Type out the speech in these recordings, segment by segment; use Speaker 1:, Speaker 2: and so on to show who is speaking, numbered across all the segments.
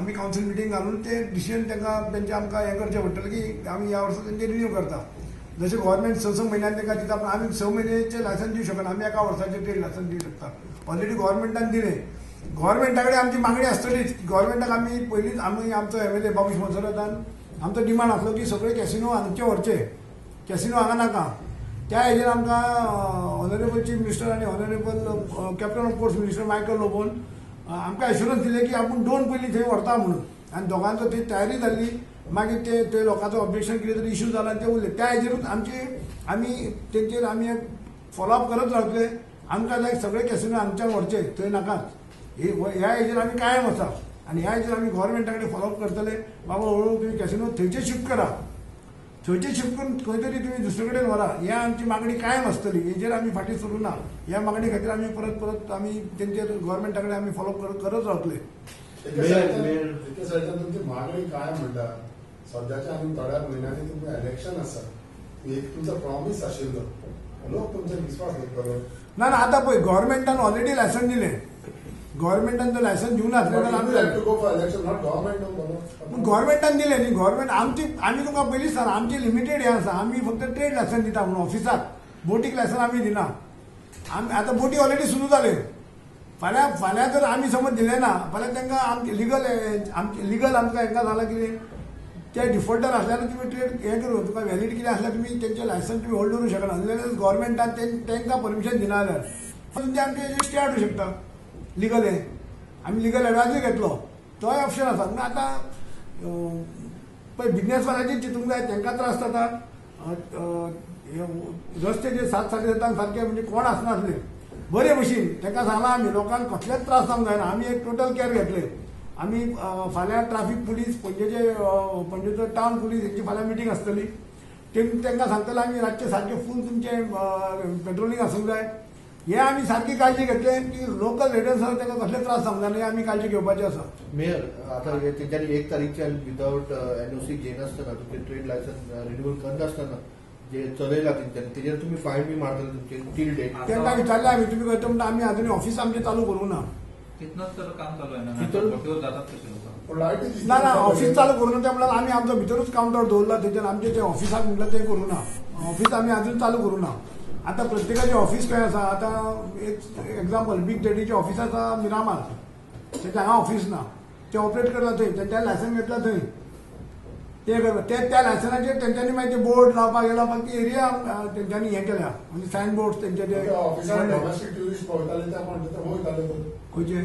Speaker 1: आमी council meeting घालून ते डिसिजन तांकां तेंचे आमकां हें करचें पडटलें की आमी ह्या वर्सा तेंचे रिन्यू करता. जशें गव्हर्मेंट 6-6 म्हयन्यान तांकां दिता, पण आमी 6 म्हयन्याचें लायसन्स दिवं शकना, आमी एका वर्साचें ट्रेड लायसन्स दिवं शकता. ऑलरेडी गव्हर्मेंटान दिलें, गव्हर्मेंटा कडेन आमची मागणी आसतलीच. गव्हर्मेंटाक आमी पयलींच आमी आमचो एमएलए बाबूश मोन्सेरातान आमचो डिमांड आसलो की सगळे कॅसिनो हांगचे व्हरचे, कॅसिनो हांगा नाका. त्या हेजेर आमकां ऑनरेबल चीफ मिनिस्टर आनी honourable captain of ports minister Michael लोबोन आमकां एश्युरन्स दिलें की आपूण 2 पयलीं थंय व्हरता म्हणून, आनी दोगांचो थंय तयारी जाल्ली. मागीर ते लोकांचो ऑब्जेक्शन कितें तरी इश्यू जाला आनी ते उरले. त्या हेजेरूच आमची आमी तेंचेर आमी फॉलोअप करत रावतले. आमकां जाय सगळे कॅसिनो हांगच्यान व्हरचे, थंय नाकाच. ह्या हेजेर आमी कायम आसा आनी ह्या हेजेर आमी गव्हर्मेंटा कडेन फॉलोअप करतले. बाबा हळूहळू तुमी कॅसिनो थंयचे शिफ्ट करा, थंयचे शिफ्ट करून खंय तरी तुमी दुसरे कडेन व्हरा. ह्या आमची मागणी कायम आसतली, हेजेर आमी फाटीं सरूं ना. ह्या मागणी खातीर आमी परत परत आमी तेंचेर गव्हर्मेंटा कडेन आमी फॉलोअप करत रावतले.
Speaker 2: एके सायडीन तुमची मागणी काय म्हणटा, सद्याच्या आनी थोड्या म्हयन्यांनी तुमकां इलेक्शन आसा, एक तुमचो प्रॉमीस आशिल्लो, लोक तुमचेर विस्वास दवरतलो
Speaker 1: ना. ना, आतां पळय गव्हर्मेंटान ऑलरेडी लायसन दिलें, गव्हर्मेंटान जर लायसन दिवना आसलें जाल्यार गव्हर्मेंटान दिलें न्ही. गव्हर्मेंट आमची, आमी तुमकां पयलींच सांगलां, आमची लिमिटेड हें आसा, आमी फक्त ट्रेड लायसन दिता म्हणून ऑफिसाक, बोटीक लायसन आमी दिना. आमी आतां बोटी ऑलरेडी सुरू जाले. फाल्यां फाल्यां जर आमी समज दिलें ना फाल्यां तांकां आमचे लिगल, आमचे लिगल आमकां हेंकां जालां कितें ते डिफॉल्टर आसल्यार तुमी ट्रेड हें करूं, तुका व्हॅलिड कितें आसल्यार तुमी तेंचें लायसन्स तुमी होल्ड दवरूं शकना. अनलेस गव्हर्मेंटान तांकां परमिशन दिना जाल्यार तुमचें आमचें स्टे हाडूं शकता. लिगल हें आमी लिगल एडवायजूय घेतलो, तोय ऑप्शन आसा. पूण आतां पळय बिजनेसमॅनाचें चिंतूंक जाय, तांकां त्रास जाता. रस्ते जे 7 साडे 7 सारके म्हणजे कोण आसनासले बरे भशेन तांकां सांगलां आमी लोकांक कसलेच त्रास जावंक जायना. आमी एक टोटल केअर घेतले. आमी फाल्यां ट्राफीक पुलीस, पणजेचे पणजेचो टावन पुलीस हेंची फाल्यां मिटींग आसतली. तांकां सांगतले आमी रातचे सारके फूल तुमचें पेट्रोलिंग आसूंक जाय. हे आमी सारकी काळजी घेतले की लोकल रेडियन्साक तांकां कसले त्रास जावंक जायना, हे आमी काळजी घेवपाची आसा.
Speaker 3: मेयर, आतां तेंच्यांनी 1 तारीखच्यान विदावट एनओसी घेनासतना तुमचें ट्रेड लायसन्स रिन्युअल करनासतना जे चलयला तेंच्यांनी, तेजेर तुमी फायन बी मारतले तुमचे टील डेट?
Speaker 1: तांकां विचारलें आमी, तुमी खंय म्हणटा आमी अजून ऑफिस आमचें चालू करूं ना.
Speaker 4: तितूनच तर काम चालू आहे ना, जातात कशे लोक.
Speaker 1: ना ना, ऑफिस चालू करूं ना ते म्हणल्यार आमी आमचो भितरूच कावंटर दवरला थंयच्यान आमचें जें ऑफिसाक म्हणल्यार तें करूं ना. ऑफिस आमी अजून चालू करूं ना. आतां प्रत्येकाचें ऑफिस खंय आसा, आतां एक एग्जाम्पल बीग डॅडीचें ऑफिस आसा मिरामार, तेचें हांगा ऑफिस ना, तें ऑपरेट करता थंय, तेंच्यांनी लायसन घेतला थंय, ते करता ते त्या लायसनाचेर तेंच्यांनी मागीर ते बोर्ड लावपाक हे लावपाक ती एरिया तेंच्यांनी हें केल्या, म्हणजे सायन बोर्ड तेंचे ते खंयचे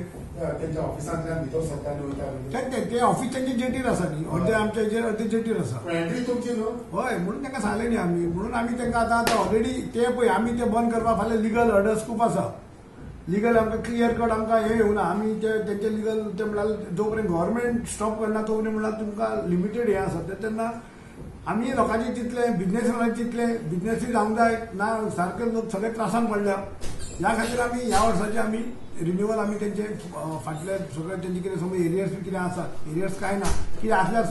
Speaker 1: ते ऑफिस तेंचे जेटीर आसा न्ही, अर्दे आमच्या हेजेर अर्दे जेटीर आसा. हय, म्हणून तांकां सांगलें न्ही आमी, म्हणून आमी तांकां आतां आतां ऑलरेडी ते पळय आमी ते बंद करपाक फाल्यां लिगल ऑर्डर्स खूब आसा. लिगल आमकां क्लियर कट आमकां हें येवना. आमी ते तेंचे लिगल ते म्हणल्यार जो पर्यंत गव्हर्मेंट स्टॉप करना तो पर्यंत म्हणल्यार तुमकां लिमिटेड हें आसा. ते तेन्ना आमी लोकांचे चिंतलें, बिजनेसमॅनाचें चिंतलें, बिजनेसूय जावंक जाय ना, सारके लोक सगळे त्रासान पडल्या. ह्या खातीर आमी ह्या वर्साचे आमी रिन्युअल आमी तेंचे फाटले सगळे तेंचे कितें समज एरियर्स बी कितें आसा, एरियर्स कांय ना, कितें आसल्यार